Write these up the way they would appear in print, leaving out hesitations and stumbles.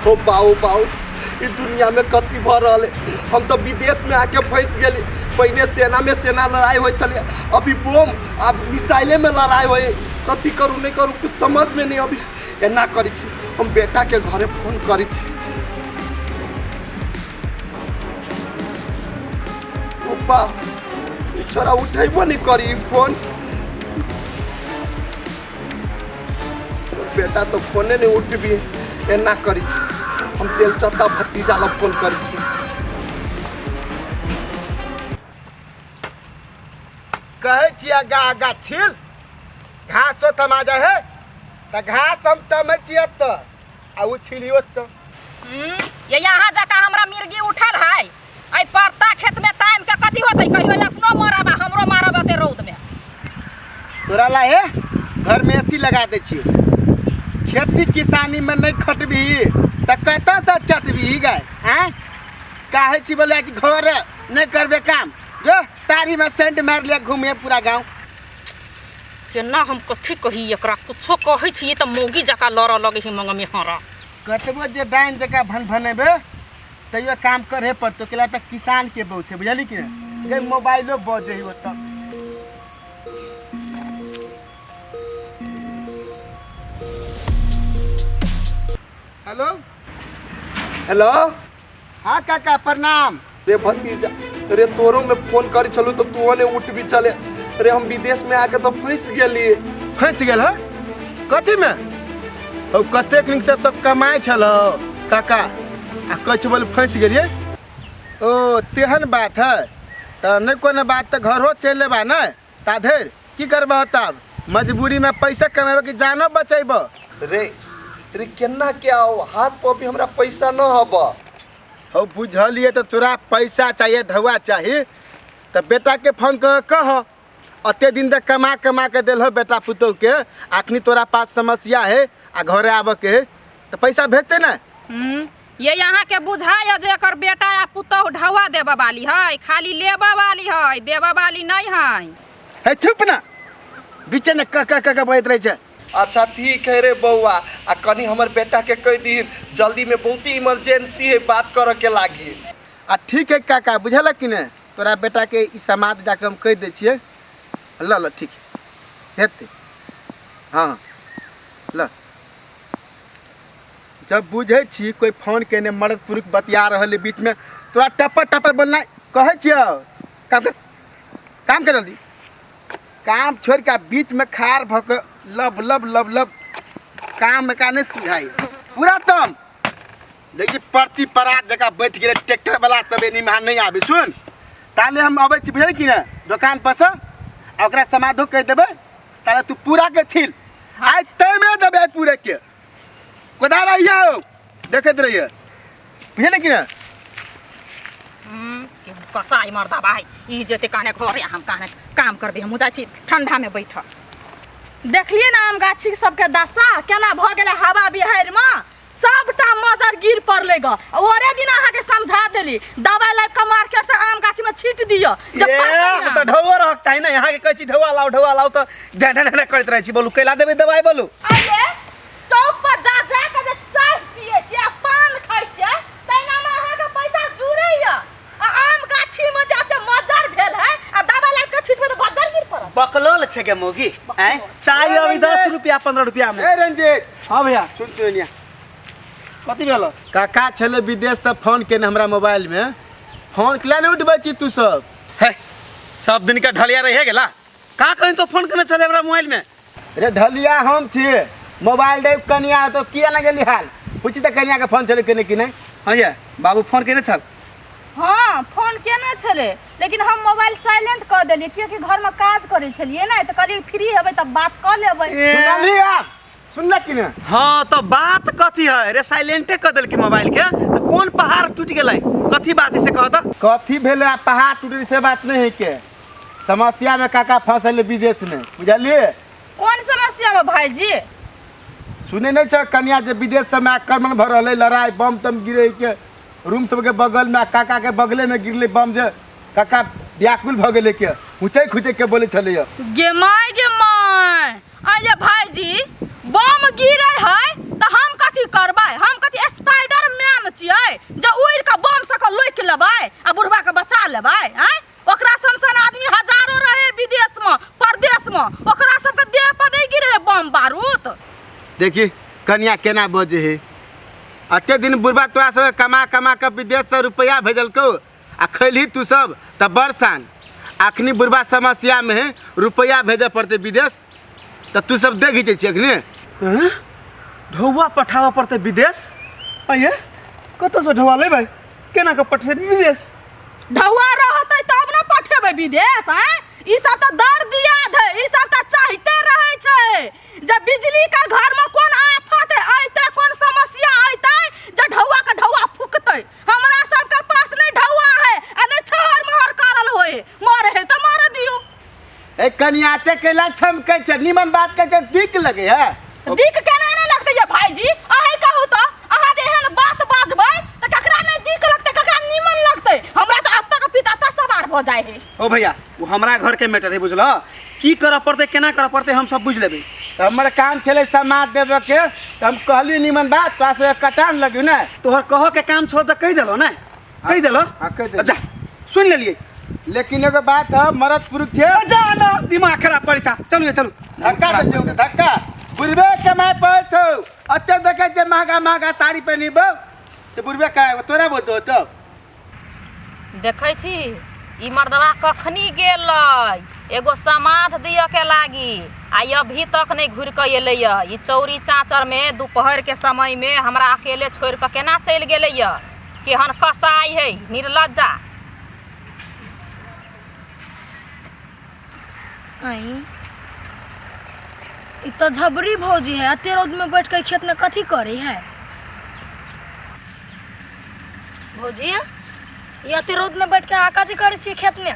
हो बाऊ बाऊ, ई दुनिया में कथी भऽ रहल है। हम तऽ विदेश में आके फंसि गेली। पहिने सेना में सेना लड़ाई होइ छलै, अभी बम आ मिसाइले में लड़ाई होइ। कथी करू नहीं करू कुछ समझ में नहीं अभी। एना करै छी, हम बेटा के घरे फोन करै छी। ओ बा, ई छोरा उठेबो नहीं करी फोन। बेटा तो फोने नहीं उठबी। एना करै छी, हम तेल चत्ता भतीजा लग फोन करै छी। कहै छी आगा आगा छिल घासो तमा जाइ है तऽ घास हम तमै छी एतऽ आ ओ छिलियो तऽ। ये यहाँ जका हमरा मिर्गी उठल है। एहि परता खेत में टाइम के कथी होतै? कहियो अपनो मरब आ हमरो मारब एते रौद में। तोरा ला हे घर में एसी लगा दै छी। खेती किसानी में नहीं खटबही तऽ कतऽ से चटबही गाय? आँय काहे छी बोले आज घर नहीं करबे काम, जो साड़ी में सेंट मार लिया घूमे पूरा गाँव। केना हम कथी कही एकरा? कुछो कहै छियै तऽ मौगी जकाँ लड़ऽ लगै है मंग में हरा। कतबो जे डाइन जकाँ भन भनेबे तैयो काम करे पड़तो, केला तऽ किसान के बहु छै, बुझली कि नहीं? गे मोबाइलो बजे है ओतऽ। हेलो। हेलो। हाँ काका प्रणाम। रे भतीजा, रे तोरो में फोन करी छलू तो तू ने उठ भी चले। रे हम विदेश में आके तो फंस गेली। फंस गेल है कथी में? औ कतेक नीक से तब कमाइ छल काका आ कहै छै बोले फंस गेलियै। ओ तेहन बात है तऽ नहि कोनो बात, तऽ घरो चलि लेबा ने ता धरि की करबह? तब मजबूरी में पैसा कमेबे कि जानो बचेबह? रे रे केना के आओ, हाथ पर भी हमरा पैसा न हब। हौ बुझलियै तऽ तोरा पैसा चाहिए ढौआ चाही तऽ बेटा के फोन कऽ कह अते दिन तक कमा कमा के देल हो बेटा पुतोह के, अखनी तोरा पास समस्या है आ घरे आबऽ के है तऽ पैसा भेजते ना। ये यहाँ के बुझाय जे एकर बेटा आ पुतोह ढौआ देबऽ वाली है, खाली लेबऽ वाली है, देबऽ वाली नहीं है। हे चुप ना, बीचे ने क क क क बजैत रहै छै। अच्छा ठीक है रे बौआ, आ कनी हमर बेटा के कह दी जल्दी में बहुत ही इमरजेंसी है, बात करे के लागी। आ ठीक है काका, बुझल कि ने तोरा बेटा के ई समाद जाके हम कह दै छियै। ल ल ठीक हेतै। हाँ ल, जब बुझै छी कोई फोन केने मर्द पुरुष बतिया रहल है बीच में तोरा टपर टपर बोलना कहै छियौ। काम कर, काम कर जल्दी, काम छोड़ के बीच में खार भऽ के लब लब लब लब काम में का नहीं सुझाई पूरा तम। देखी परती परात जगह बैठ गेलै ट्रैक्टर वाला सब एनी में नहीं आबे। सुन ताले हम अबै छी बुझल कि ने दोकान पर से, आ ओकरा समाधो कहि देबै ताले तू पूरा के छिल आइ तैमे देबै आइ पूरे के कोदार आइयो देखैत रहिए बुझल कि ने। कसाई मर्दा भाई ई जेते काने घरे हम काने काम करबे, हम जाइ छी ठंडा में बैठ। देखलिए ना आम गाछी सबके दशा केना भऽ गेलै, हवा बिहाड़ि में सबटा मजर गिर पड़लै ग। ओरे दिन अहाँके समझा देली दवाई लाबि कऽ मार्केट से आम गाछी में छीट दिअ जे ए, फड़तै ना। तऽ ढौआ रहक चाही ने, यहाँ के कहै छी ढौआ लाउ ढौआ लाउ तऽ ढें ढें ढें करैत रहै छी। बोलू कैला देबै दवाई? बोलू। अरे चौक पर जा जा के जे चाय पियै छियै आ पान खाइ छियै तहिना में अहाँके पैसा जुड़ैया, आ आम गाछी में जे एते मजर भेल है आ दवाई लाबि कऽ छीटबै तऽ मजर गिर पड़त। बकलोल छै गे मौगी, आँय चाय अभी 10 रुपया 15 रुपया में। ए रंजीत। हाँ भैया। सुन तू एनिया। कथी भेल? काका छलै विदेश से फोन केने हमरा मोबाइल में, फोन केला नहीं उठबै छी तू सब? हे सब दिन के ढलिया रहे गेला का कहीं तो फोन केने छलै हमरा मोबाइल में। रे ढलिया हम छी, मोबाइल दे कनिया तो किया ना गेली हाल पूछी त कनिया के फोन छलै केने कि नहीं। हाँ ये बाबू फोन केने छल? हाँ फोन केने छलै, लेकिन हम मोबाइल साइलेंट कऽ देलियै कियाकि घर में काज करै छलियै ने, तऽ कहलियै फ्री हेबै तब बात कऽ लेबै। सुनलही आप? सुनलक कि नहीं? हाँ तो बात कथी है रे, साइलेंटे कर देलकी मोबाइल के, तो कौन पहाड़ टूट गेलै, कथी बात है से कह त। कथी भेलै आ पहाड़ टूटल से बात नहीं है के, समस्या में काका फंसल विदेश में बुझलिए। कौन समस्या में भाईजी? सुने नहीं छ कन्या जे विदेश से में आक्रमण भ रहलै, लड़ाई बम तम गिरे के रूम सबके बगल में, काका के बगले में गिरले बम, जे काका व्याकुल भ गेलै के ऊँचे खुचे के बोले छलै। गे my गे my, अरे भाईजी बम गिरे है तो हम कथी करबै, हम कथी स्पाइडर देखी कनिया केना बजे है। अते दिन बुढ़बा तोरा सब कमा कमा के विदेश से रुपया भेजलको आ खैलही तू सब तऽ बरसान। अखनी बुढ़बा समस्या में है, रुपया भेजे पड़ते विदेश, तऽ तू सब देख घिचै छी अखनी। हैं? ढौआ पठाबऽ पड़तै विदेश? आइए कतऽसँ ढौआ लेबै, केना कऽ पठेबै विदेश? ढौआ रहतै तब ने पठेबै विदेश। आँय, ई सब तऽ दर दियाद है, ई सब तऽ चाहिते रहै छै। जब बिजली के घर में कोन आफत अयतै, कोन समस्या अयतै, जे ढौआ के ढौआ फुकतै। हमरा सबके पास नहि ढौआ है आ नहि छहर महर करल होय, मरे है तऽ मरे दियौ। ए कनियाते कैला छमकै छै, निमन बात कहै छै दिक लगे है। दिक केना नहि लगतै ये भाईजी? अहीं कहू तऽ, अहाँ जे एहन बात बाजबै तऽ ककरा नहि दिक लगतै, ककरा निमन लगतै? हमरा तऽ एतऽ के पिता तऽ सवार भऽ जाइ है। ओ भैया, ओ हमरा घर के मैटर है, बुझल? की करऽ पड़तै केना करऽ पड़तै हम सब बुझि लेबै। तऽ हमर काम छलै समाज देबऽ के, तऽ हम कहली निमन बात, तोरा सबके कटान लगियो ने। तोहर कहऽ के काम छौ तऽ कहि देलहो ने, कहि देलहो? हाँ, कहि देलियै। अच्छा सुनि लेलियै। लेकिन एगो बात है, मरद पुरुष छै। जा ना, दिमाग खराब करै छा। चलू ये चलू। धक्का दे छियौ, धक्का। बुढ़बे कमाय पड़ै छौ, एते देखै छियै महगा महगा साड़ी पहिनबौ तऽ बुढ़बे कमाय तोरा बोलतौ तो। देखै छी ई मर्दवा कखनी गेलै एगो समाध दिअ के लागी, आ अभी तक नहीं घुरि कऽ एलै। ई चौरी चाचर में दोपहर के समय में हमरा अकेले छोड़ कऽ केना चलि गेलै? केहन कसाई है निर्लज्जा। आई ई तो झबरी भौजी है, अते रौद में बैठ के खेत में कथी करे है? भौजी, ये अते रौद में बैठ के अहाँ कथी करे छी खेत में?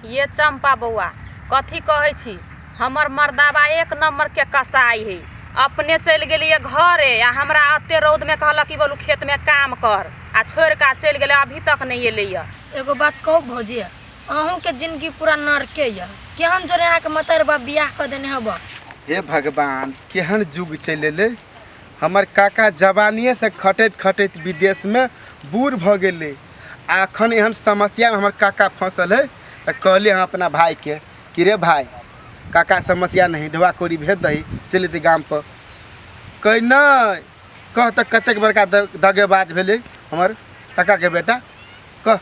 ये चंपा बौआ, कथी कहै छी, हमर मर्दाबा एक नंबर के कसाई है। अपने चलि गेलियै घरे आ हमरा अते रौद में कहलक कि बोलू खेत में काम कर, आ छोड़ के चलि गेलै, अभी तक नहीं एलैया। एगो बात कहू भौजी, अहूँ के जिंदगी पूरा नरके यऽ, केहन जोरे अहाँके मतार बाप बियाह कऽ देने हब। हे भगवान, केहन युग चलि एलै। हमर काका जवानिए से खटैत खटैत विदेश में बूढ़ भऽ गेलै, आ एखन एहन समस्यामे हमर काका फँसल है। तऽ कहलियै हम अपना भाइके कि रे भाइ, काका समस्या नहीं, ढोआ कौड़ी भेज दही, चलि जेतै गामपर। कहै नहि कह तऽ कतेक बड़का दगेबाज भेलै हमर काकाके बेटा। कह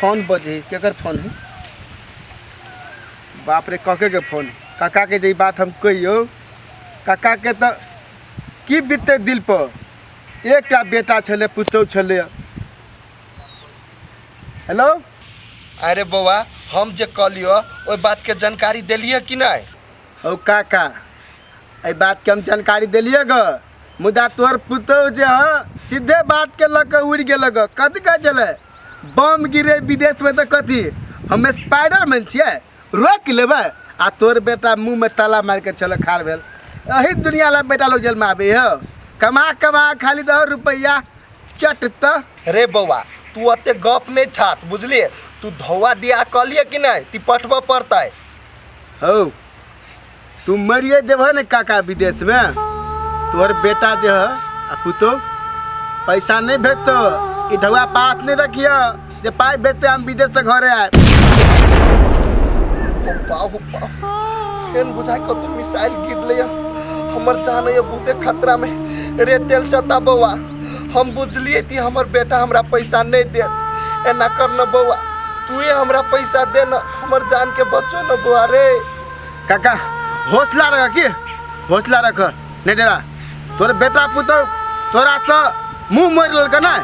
फोन बजे, केकर फोन है? बाप रे, काके के फोन। काका के जे ई बात हम कहियो, काका के तऽ की बीतते दिल पर। एकटा बेटा छलै, पुतहु छलै। हेलो। अरे बौआ, हम जे कहलियो ओहि बात के जानकारी देलियै कि नहि? हौ काका, एहि बातके हम जानकारी देलियै ग, मुदा तोहर पुतहु जे ह सीधे बात के लऽ कऽ उड़ि गेल ग। कथी कहै छलै, बम गिरे विदेशमे तऽ कथी हम स्पाइडरमैन छियै, रोकि लेबै? आ तोहर बेटा मुँहमे ताला मारि कऽ छलै खाड़ भेल। एही दुनिया लए बेटा लोग जन्माबै हौ, कमा कमा खाली दहो रुपैआ चट। तऽ रे बौआ, तू अते गप नहीं छात, बुझलिए? तू धौआ दिया कहलिए कि नहीं ती पठबऽ पड़तै। हौ तू मरिए देबह ने काका विदेश में, तोहर बेटा जे है आ पुतोह पैसा नहीं भेजतो, ई ढौआ पास नहीं रखियो जे पाई भेजते हम विदेश से घरे आए। हो बाप, हो बाप, एहन बुझाइ कतौ मिसाइल गिरलै, हमर जान है बहुते खतरा में। रे तेल चता बौआ, हम बुझलिए कि हमर बेटा हमरा पैसा नहीं देत। एना कर न बौआ, तू हमरा पैसा दे न, हमर जान के बचो न बौआ। रे काका हौसला रख, की हौसला रख, नहीं डरा। तोर बेटा पुतोह तोरा से मुँह मोड़ लेलक ना,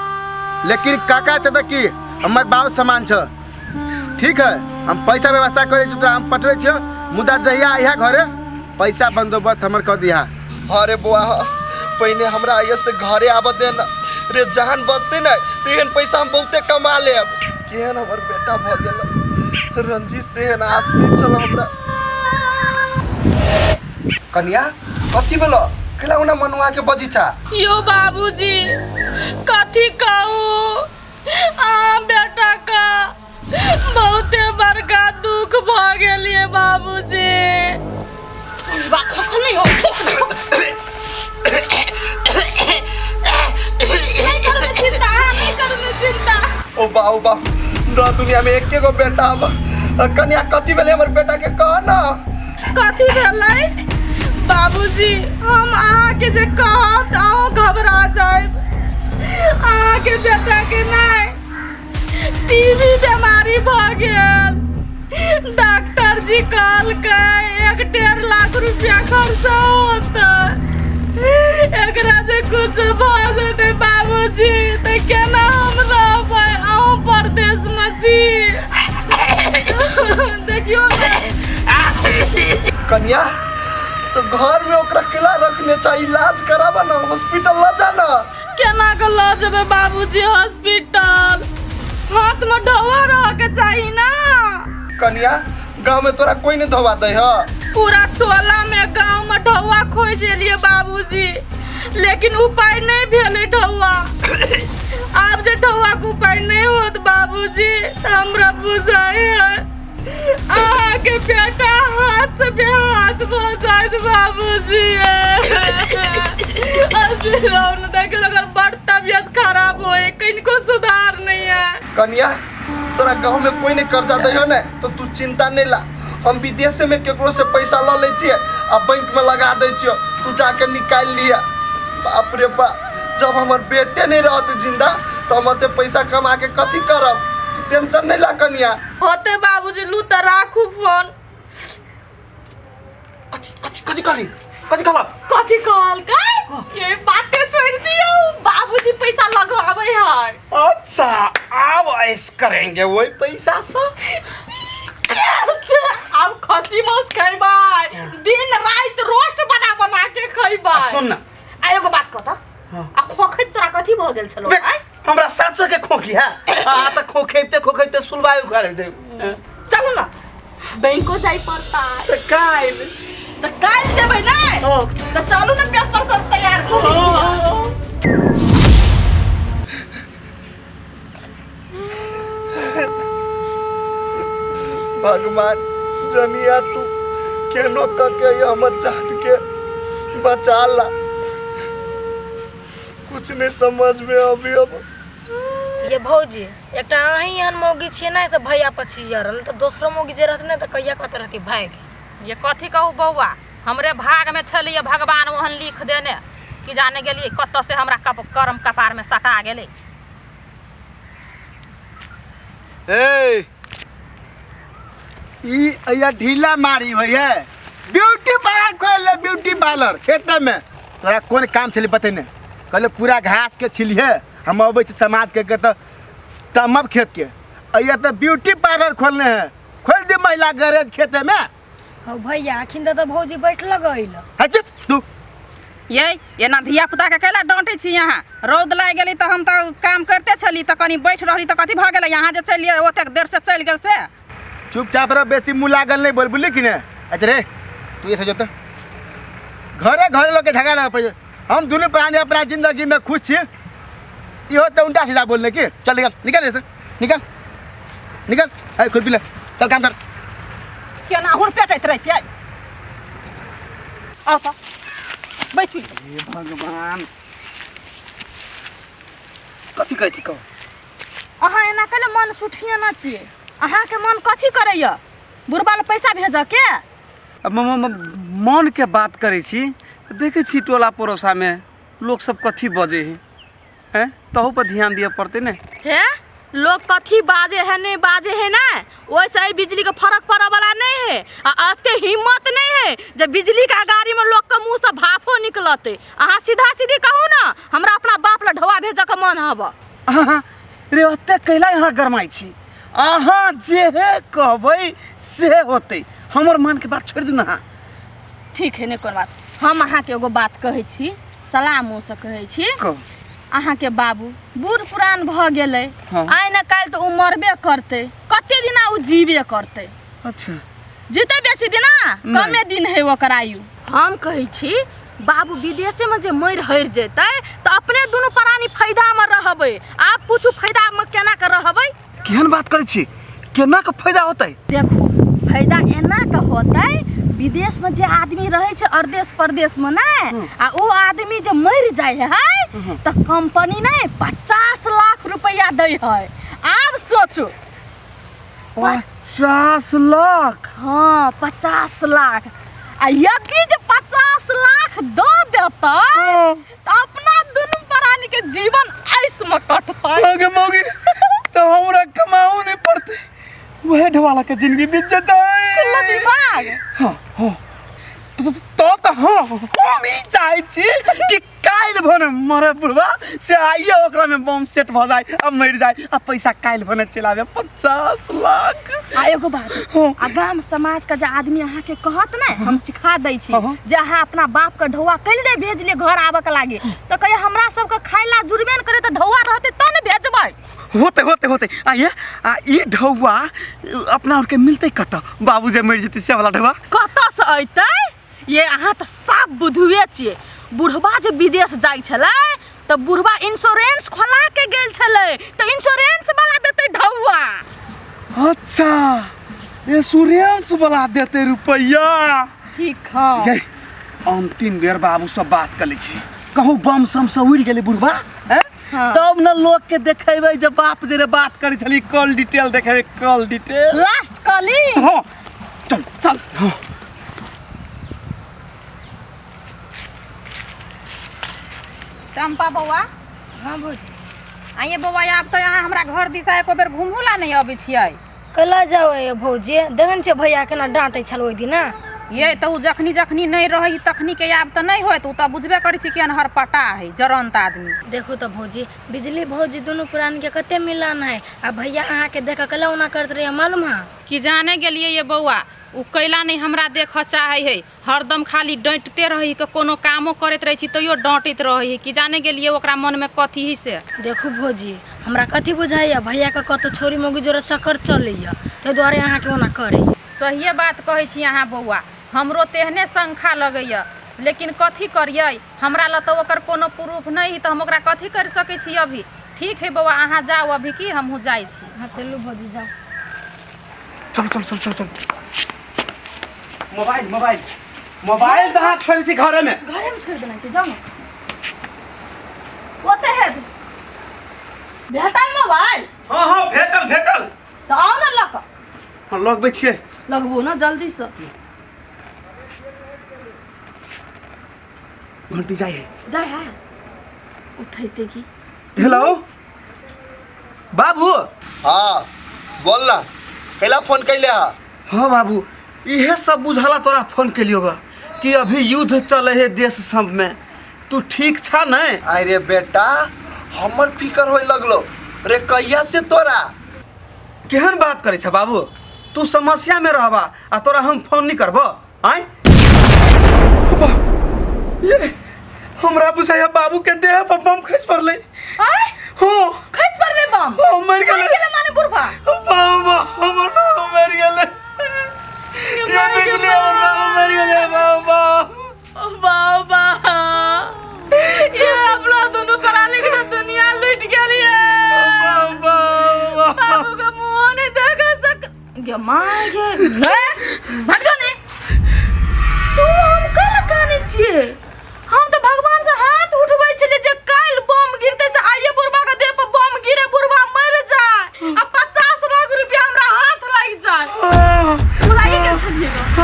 लेकिन काका छै तऽ की हमर बाप समान छ। ठीक है, हम पैसा व्यवस्था करै छी, तोरा हम पठबै छियौ, मुदा जहिया अइहा घरे पैसा बंदोबस्त हमर कऽ दिहा। अरे बौआ, पहिने हमरा एहिसँ से घरे आबऽ दे न रे, जान बचतै ने तऽ एहन पैसा हम बहुते कमा लेब। केहन हमर बेटा भऽ गेल, रंजीत से एहन आस नहीं छल हमरा। कनिया, कथी भेलो? केला ओना मनुआ के बजी छा? यो बाबूजी, कथी कहू, आ बेटा का बहुते बड़का दुख भऽ गेलियै बाबूजी। नहीं हो, नहीं करू ने चिंता, नहीं करू ने चिंता। ओ बा, ओ बा, द दुनिया में एके गो बेटा अब। कन्या, कथी भेलै हमर बेटा के, कह ना। कथी भेलै बाबूजी? हम अहाँके जे कहब तऽ अहूँ घबरा जायब। अहाँके बेटाके नहि टीबी बीमारी भऽ गेल। डॉक्टर जी कहलकै 1.5 लाख रुपया खर्चा होतै। एकरा जे कुछ भऽ जेतै बाबूजी तऽ केना हम रहबै? अहूँ परदेशमे छी, देखियौ ने। कन्या, तो घर में ओकरा केला रखने चाही? इलाज कराबा ना, हॉस्पिटल ल जाना। केना के लऽ जेबै बाबूजी हॉस्पिटल? हाथ में ढौआ रह के चाही ना। कन्या, गांव में तोरा कोई नहीं धोवा दे है? पूरा टोला में, गांव में ढौआ खोज एलिए बाबूजी, लेकिन उपाय नहीं भेलै ढौआ। आब जे ढौआ के उपाय नहीं होत बाबूजी तऽ हमरा बुझाइ है अहाँके बेटा हाथ से बेहाथ भऽ जायत बाबूजी। देखियौ, अगर बड़ तबियत खराब होए, कनिको सुधार नहीं है। कन्या, तोरा गांव में कोई नहीं कर्जा दे है ने, तो तू चिंता नहीं ला। हम विदेश में केकरो से पैसा ल लै छियै आ बैंक में लगा दै छियै, तू जाके निकालि लिया। बाप रे बाप, जब हमर बेटे नहीं रहत जिंदा तो हम एते पैसा कमा के कथी करब? टेंशन नहीं ला कन्या। होते बाबूजी, लू तऽ राखू फोन। कथी कथी कहली? कथी कहलक? कथी कहलकै? ये बाते छोड़ दियौ बाबूजी, पैसा लगाबै है। अच्छा, आब ऐश करेंगे वही पैसा से। Yes! आब खसी मांस खैबै, दिन राति रोस्ट बना बना के खैबै। आ सुन ना। आ एगो बात कह तऽ, आ खोखैत तोरा कथी भऽ गेल छलौ? बे, आँय? हमरा साँचो के खोखी है आ तऽ खोखेबते खोखेबते सुलवायु उखाड़ि दे। चलू ना, बैंको जाय पड़ता। तऽ काल्हि। तऽ काल्हि जेबै ने? हाँ। तऽ चलू ने, पेपर सब तैयार करू। भगवान जनिया, तू केनो कके हमर जान के बचा ला। कुछ नहीं समझ में अभी अब। ये भौजी, एकटा अहीं एहन मौगी छियै ने से भैया पछी यार, नहीं तऽ दोसरो मौगी जे रहत ने तऽ कहिया कहते रहती भागि। ये कथी कहू बौआ, हमरे भाग में छलिए भगवान ओहन लिख देने कि जाने गेलिए कतऽ से हमरा कप कर्म कपार में सटा गेलै। ए, ई अया ढीला मारी होइए, ब्यूटी पार्लर खोल ले, ब्यूटी पार्लर खेत में। तोरा कोन काम छलै बतेने? कहले पूरा घास के छिलिहे, हम अबै छी समाज के के तऽ तमब खेत के। अया तऽ ब्यूटी पार्लर खोलने है, खोल दे महिला गैरेज खेते में। हौ भैया, अखिन तऽ भौजी बैठ लगैल। है चुप तू। ये एना धिया पुता के कैला डांटे छी यहाँ? रौद लागि गेलै तऽ हम तऽ काम करिते छली, तऽ कनी बैठ रहली तऽ कथी भऽ गेलै? यहाँ जे चलिए ओतेक देर से चलि गेल से। चुपचाप रह, बेसी मुँह लागल नहीं बोल, बुझली कि ने? अच्छा रे, तू ये जो घरे घरे लोग के झगड़ा लगा पड़े, हम दोनों प्राणी अपना जिंदगी में खुश छी, इहो तो उल्टा सीधा बोलने की। चल निकल, निकल ऐसे निकल, निकल। अरे खुरपी ले, चल काम कर। केना हुर पेटैत रहै छियै? आउ तऽ बैसू। हे भगवान, कथी कहै छी, कहू। अहाँ एना कैले मन सुठियाना छियै? अहाँके मन कथी करैया? बुढ़बा लए पैसा भेजऽ के? अब मन के बात करै छी, देखै छी टोला पड़ोसामे लोक सब कथी बजै है, हैं तहू पर ध्यान दिअ पड़तै ने। हे, लोग कथी बाजे है नहीं बाजे है ना, ओहिसे एहि बिजली के फर्क पड़ऽ वाला नहीं है। आ एते हिम्मत नहीं है जे बिजली के गाड़ी में लोग के मुंह से भाफो निकलते। अहाँ सीधा सीधी कहू ना, हमरा अपना बाप ला ढौआ भेजऽ के मन हब। अहाँ रे ओते कैला यहाँ गरमाइ छी? अहाँ जे कहबै से होतै, हमर मन के बात छोड़ि दू ना अहाँ। ठीक है, नहीं कोनो बात। हम अहाँके एगो बात कहै छी, सलाह मुँहसँ कहै छी। कहू। अहाँके बाबू बूढ़ पुरान भऽ गेलै। हाँ। आइ ने काल्हि तऽ ओ मरबे करतै, कते दिना ओ जीबे करतै? अच्छा। जीते बेसी दिना? नहि। कमे दिन है ओकर आयु। हम कहै छी, बाबू विदेशेमे जे मरि हरि जेतै तऽ अपने दुनू प्राणी फायदामे रहबै। आब पूछू, फायदामे केना के रहबै? केहन बात करै छी? केना के फायदा होतै? देखू, फायदा एना के होतै, विदेशमे जे आदमी रहै छै अरदेश परदेशमे ने, आ ओ आदमी जे मरि जाइ है तऽ कंपनी ने 50 लाख रुपैआ दै है। आब सोचू। 50 लाख? हाँ, 50 लाख। आ यदि जे 50 लाख दऽ देतै तऽ अपना दुनू प्राणी के जीवन ऐश में कटतै। आगे मौगी, तो हमरा कमाऊ नहीं पड़ते, वह ढवाला के जिंदगी बीत जेतै। खुला दिमाग। हाँ हाँ, तो हाँ, हम ई चाहै छी कि काल्हि भने मरे बुढ़वा से आइए ओकरा में बम सेट भऽ जाए आ मरि जाए आ पैसा काल्हि भने चलि आबे 50 लाख। आ एगो बात। हाँ। आ गाम समाज के जे आदमी अहाँ के कहत ने, हम सिखा दै छी हाँ। जे अहाँ अपना बाप के ढौआ कैल नहि भेजलियै घर आबऽ के लागे, तऽ कहियो हमरा सबके खाय ला जुड़बे ने करे, तऽ ढौआ रहतै तब ने भेजबै। होते होते होते। आ ये आ ई ढौआ अपना आरके मिलतै कतऽ? बाबू जे मरि जेतै से वाला ढौआ। कतऽ से अयतै ये? अहाँ तऽ साफ बुधुए छियै। बुढ़वा जे विदेश जाइ छलै तऽ बुढ़वा इंश्योरेंस खोला के गेल छलै, तऽ इंश्योरेंस वाला देतै ढौआ। अच्छा, इंश्योरेंस वाला देतै रुपैआ। ठीक है। ये अंतिम बेर बाबू से बात कर लै छी, कहूँ बम सम से उड़ि गेलै बुढ़वा हैं? हाँ। तब ने लोग के देखेबै जे बाप जे बात करै छली, कॉल डिटेल देखेबै, कॉल डिटेल। Last calling. हाँ, चल। चल। हाँ। चंपा बौआ। हाँ भौजी। आइए बौआ, आब तऽ अहाँ हमरा घर दिशा एको बेर घुमू ला नहि अबै छियै। कैला जाओ ये भौजी? देखै छियै भैया केना डाँटै छल ओहि दिना। ये तऽ ओ जखनी जखनी नहि रहै तखनी के आब तऽ नहि होइत, ओ तऽ बुझबे करै छी केहन हरपटा है जरंत आदमी। देखू तऽ भौजी, बिजली भौजी दुनू प्राणी के कते मिलान है, आ भैया अहाँके देख कऽ कैला ओना करैत रहै, मालूम है? कि जाने गेलियै ये बौआ, ओ कैला नहि हमरा देखऽ चाहै है। हरदम खाली डाँटिते रहै है, कोनो कामो करैत रहै छी तैयो डाँटैत रहै है। कि जाने गेलियै ओकरा मनमे कथी है से। देखू भौजी, हमरा कथी बुझाइया, भैयाके कतौ छोरी मौगी जोरे चक्कर चलैया, ताहि दुआरे अहाँके ओना करै। सहिए बात कहै छी अहाँ बौआ, हमरो तेहने शंखा लगैया, लेकिन कथी करियै? हमरा लग तऽ ओकर कोनो प्रूफ नहि है, तऽ हम ओकरा कथी करि सकै छी अभी? ठीक है बौआ, अहाँ जाउ अभी, की हमहूँ जाइ छी। हाँ, चलू भौजी, जाउ। चल चल चल चल चल, मोबाइल मोबाइल मोबाइल तऽ अहाँ छोड़ि छी घरेमे। घरेमे छोड़ि देने छी, जाउ ने, ओतऽ है। भेटल मोबाइल? हाँ हाँ, भेटल भेटल। तऽ आउ ने लऽ कऽ। हाँ, लगबै छियै। लगबू ने जल्दीसँ। घंटी जाइ है। जाइ है, उठैते की। हेलो बाबू। हाँ, बोल ना, कैला फोन कैले हा? हाँ बाबू, इहे सब बुझाला तोरा फोन केलियो गा कि अभी युद्ध चले है देश सब में, तू ठीक छा नहीं? अरे बेटा, हमर फिकर होए लगलो रे, कहिया से तोरा? केहन बात करे छा बाबू? तू समस्या में रहबा आ तोरा हम फोन नहीं करबो? आय अब्बा, ये हमरा बुझाया बाबू के देह पर बम खसि पड़लै। आय? हाँ। खसि पड़लै बम? हाँ, मरि गेलै। मरि गेलै माने बुढ़बा? बाबा, हमर बाबू मरि गेलै। ये बिजली, हमर बाबू मरि गेलै बाबा। बाबा, ये अपना दोनों प्राणी के तो दुनिया लूट गेलिए। बाबा। बाबू के मुंह नहीं देख सक गे माँ गे। नहीं भाग जा, नहीं तू। हम कल काने छिए? हम तो भगवान से हाथ उठबै छलिए जे काल्हि बम गिरते से आइए बुढ़बा के देह पर बम गिरे, बुढ़बा मर जाए आ 50 लाख रुपया हमरा हाथ लागि जाए। तू लागि गेल छलिए ग।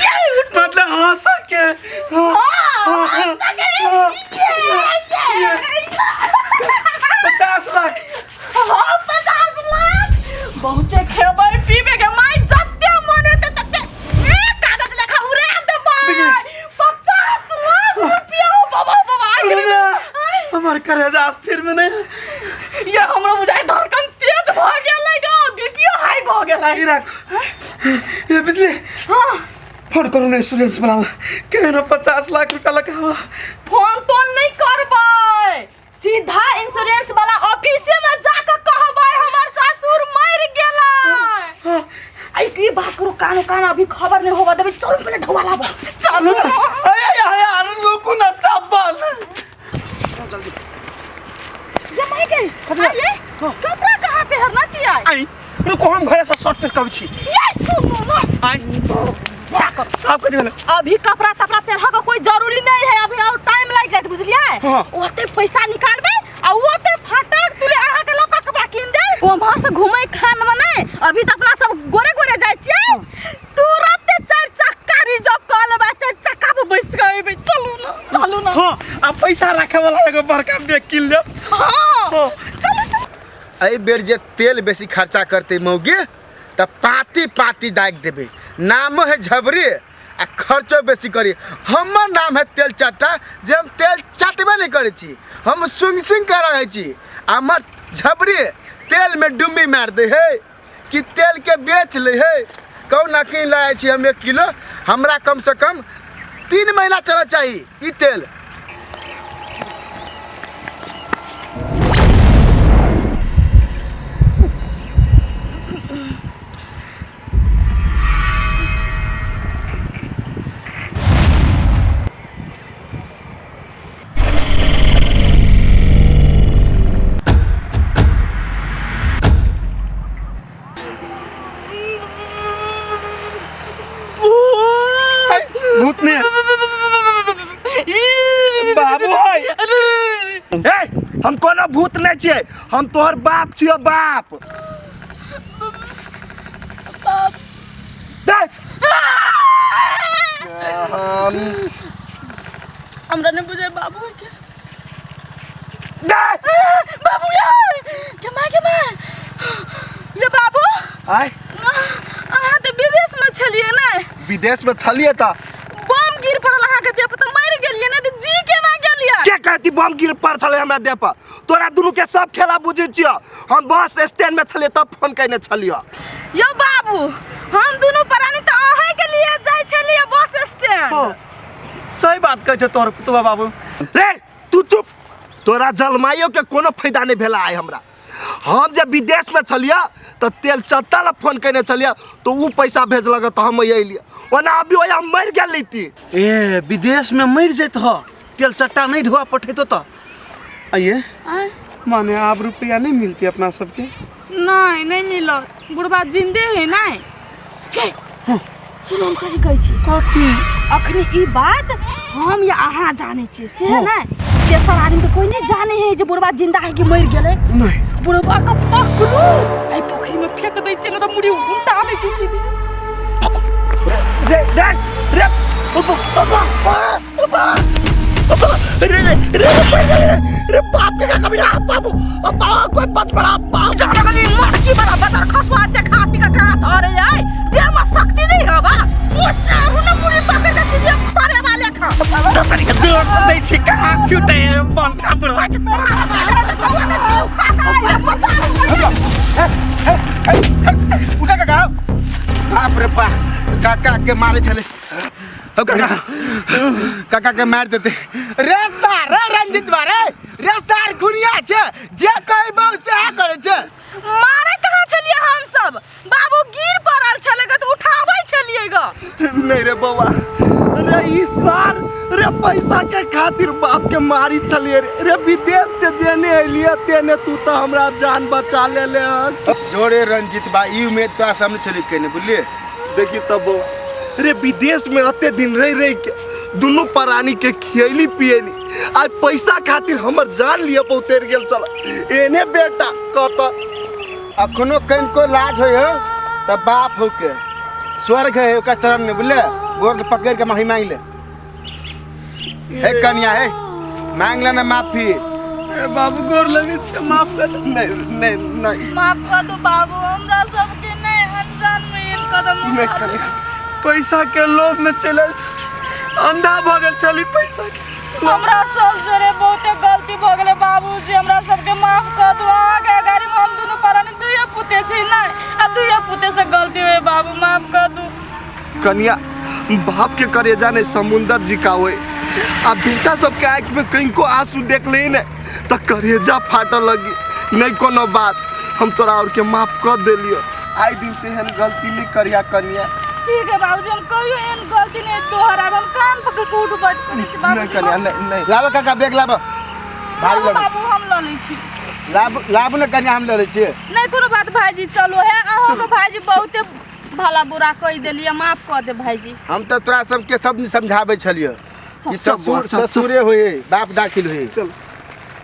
ये उठ। मतलब हंसा के हाँ, ये, ये, 50 लाख। हाँ, 50 लाख। बहुते खेबै पीबे के माय, जते मन हेतै तते एक कागज लेखा उड़ा देबै। 50 लाख रुपया हो बाबा, बाबा आइ गेलै। हमर करेजा स्थिर में नहीं। ये हमरो बुझाइ धड़कन तेज भऽ गेलै ग, बीपीओ हाई भऽ गेलै। ई राख। ये बिजली। हाँ। फोन करू ने इंश्योरेंस वाला केहन 50 लाख रुपया लगावा। फोन तोन नहीं करबै, सीधा इंश्योरेंस वाला ऑफिसे में जाके कहबै हमर ससुर मर गेलै। हाँ। आई की बात करू, कानो कान अभी खबर नहीं होवा देबै। चलू, पहले ढौआ लाबो, चलू। अरे यार, रुकू ना, चप्पल। ये माय के आइए, कपड़ा कहाँ पहनना चाहिए? आई रुको, हम घरे से शर्ट पहिर के अबै छी। ये सुनो ना। आई। क्या करू? साफ कर दियो। अभी कपड़ा तपड़ा पहन के कोई जरूरी नहीं है, अभी और टाइम लग जाए, बुझलिए? हाँ। ओते पैसा निकालबे आ ओते फटक तुले अहाँ के लड़का कपड़ा कीन दे। उम्हर से घूमे खान में नहीं, अभी तो अपना सब गोरे गोरे जाय छियै, तुरंत चार चक्का रिजर्व। चलू ना। हाँ आ पैसा रखे वाला एगो बड़का बैग कीन लेब। हाँ चलू चलू। एहि बेर जे तेल बेसी खर्चा करते मौगी तऽ पाती पाती दागि देबै। नामो है झबरी आ खर्चो बेसी करी। हमर नाम है तेल चट्टा, जे हम तेल चटबे नहीं करै छी, हम सुनि सुनि कऽ रहै छी। हमर झबरी तेल में डुम्बी मारि दै है कि तेल के बेच लै है। कहू ना कीन लाए छी हम 1 किलो, हमरा कम से कम 3 महीना चलऽ चाही ई तेल। भूत ने बाबू है। ए, हम कोनो भूत नहीं छियै, हम तोहर बाप छियो बाप। हमरा नहीं बुझे बाबू के। बाबू यार के मां के मां ये बाबू। आय अहाँ तऽ विदेश में छलियै ने? विदेश में छलियै तऽ बम गिर पड़ल अहाँ के देह पर तऽ मरि गेलियै ने, तऽ जी केना गेलियै? के कहती बम गिर पड़ल छलै हमरा देह पर? तोरा दुनू के सब खेला बुझै छियौ। हम बस स्टैंड में छलियै तब फोन कयने छलियौ। यौ बाबू, हम दुनू प्राणी तऽ अहें के लिए जाइ छलियै बस स्टैंड। हाँ, सही बात कहै छौ तोहर पुतवा बाबू। रे तू चुप, तोरा जलमाइयो के कोनो फायदा नहीं भेला आइ हमरा। हम जे विदेश में छलियै तऽ तेल चट्टा ला फोन कयने छलियै तऽ उ पैसा भेजलक तऽ हम अयलियै, ओना अभी ओहि हम मरि गेल रहिती। ए विदेश में मरि जैत ह, तेल चट्टा नहीं ढोआ पठेतो तऽ। आइए माने आब रुपया नहीं मिलती अपना सबके? नहीं नहीं मिलत, बुढ़बा जिंदे है नहीं। सुनो हम कथी कहै छी? कथी? अखनी ई बात हम या अहाँ जानै छियै से है नहीं, तेसर आदमी तो कोई नहीं जाने है जे बुढ़बा जिंदा है कि मरि गेलै। नहीं। बुढ़बा के पकड़ू एहि पोखरि में फेंक दै छियै, नहि तऽ मुड़ी उल्टा दै छियै सीधे। रे रे रे अब्बा अब्बा अब्बा अब्बा रे रे रे रे पड़ गेलै रे रे बाप के का कभी रे बाबू अब्बा कोई बच बड़ा बाप जानो गली मटकी बड़ा बजार खसवा देखा पी के कहाँ धरे आय, देह में शक्ति नहीं हवा वो चारू ने मुड़ी पकड़ के सीधे परे वाले खा। तनी के जोर दै छी कहाँ छूटे बन का बुढ़वा के। उठा काका, बाप रे बाप, काका के मारे छले। हो काका, काका के मार देते। रे सार, रे रंजित बा रे, रे सार गुनिया छे, जे कहबौ से करे छे। मारे कहाँ छलियै हम सब? बाबू गिर पड़ल छलै ग तऽ उठाबै छलियै ग। नहीं रे बौआ, रे ई सार रे पैसा के खातिर बाप के मारी छलियै रे, रे विदेश से देने अयलियै तेने तू तऽ हमरा जान बचा ले ले हन। जोरे रंजित बा, ई उम्मीद तोरा सामने छलै केने बुझलियै? देखी तब बौआ, रे विदेश में अते दिन रह रह के दुनू प्राणी के खियली पियली, आज पैसा खातिर हमर जान लिए पर उतर गेल चल। एने बेटा कत अखनो कनिको लाज होय हो त बाप हो के स्वर्ग है ओकर चरण में बुझले, गोर पकड़ के माफी मांग ले। हे कन्या हे मांग ले ना माफी। ए बाबू गोर लगे छे, माफ कर दे। नहीं नहीं नहीं माफ कर दो बाबू, हमरा सबके नहीं अनजान में इन कदम नहीं कन्या, पैसा के लोभ में चलल छली, अंधा भ गेल छली पैसा के। हमरा सब जोरे बहुते गलती भ गेलै बाबूजी, हमरा सबके माफ कर दो। अहाँके गाड़ी में हम दुनू प्राणी दुइये पुते छी नहीं, आ दुइये पुते से गलती होय बाबू, माफ कर दू। कन्या बाप के करेजा नहीं समुंदर जी का होय, आ बेटा सबके आँख में कहीं आंसू देख ले ने त करेजा फाटऽ लगी। नहीं कोनो बात, हम तोरा और के माफ कर देलियो, आइ दिन से एहन गलती नहीं करिया कन्या। ठीक है बाबूजी, हम कहियो एहन गलती नहीं दोहराब, हम कान पकड़ के उठ बैठ करै छी बाबूजी। नहीं कन्या नहीं नहीं। लाबो काका बैग लाबो, भारी लाबो लाबो। बाबू हम लऽ लै छी। लाबो लाबो ने कन्या, हम लऽ लै छियै। नहीं कोनो बात भाईजी, चलो है अहाँके भाईजी बहुते भला बुरा कहि देलियै, माफ कऽ दे भाईजी। हम तऽ तोरा सबके सब समझाबै छलियै कि चल, ससुर चल, चल। ससुरे होय बाप दाखिल होय। चल।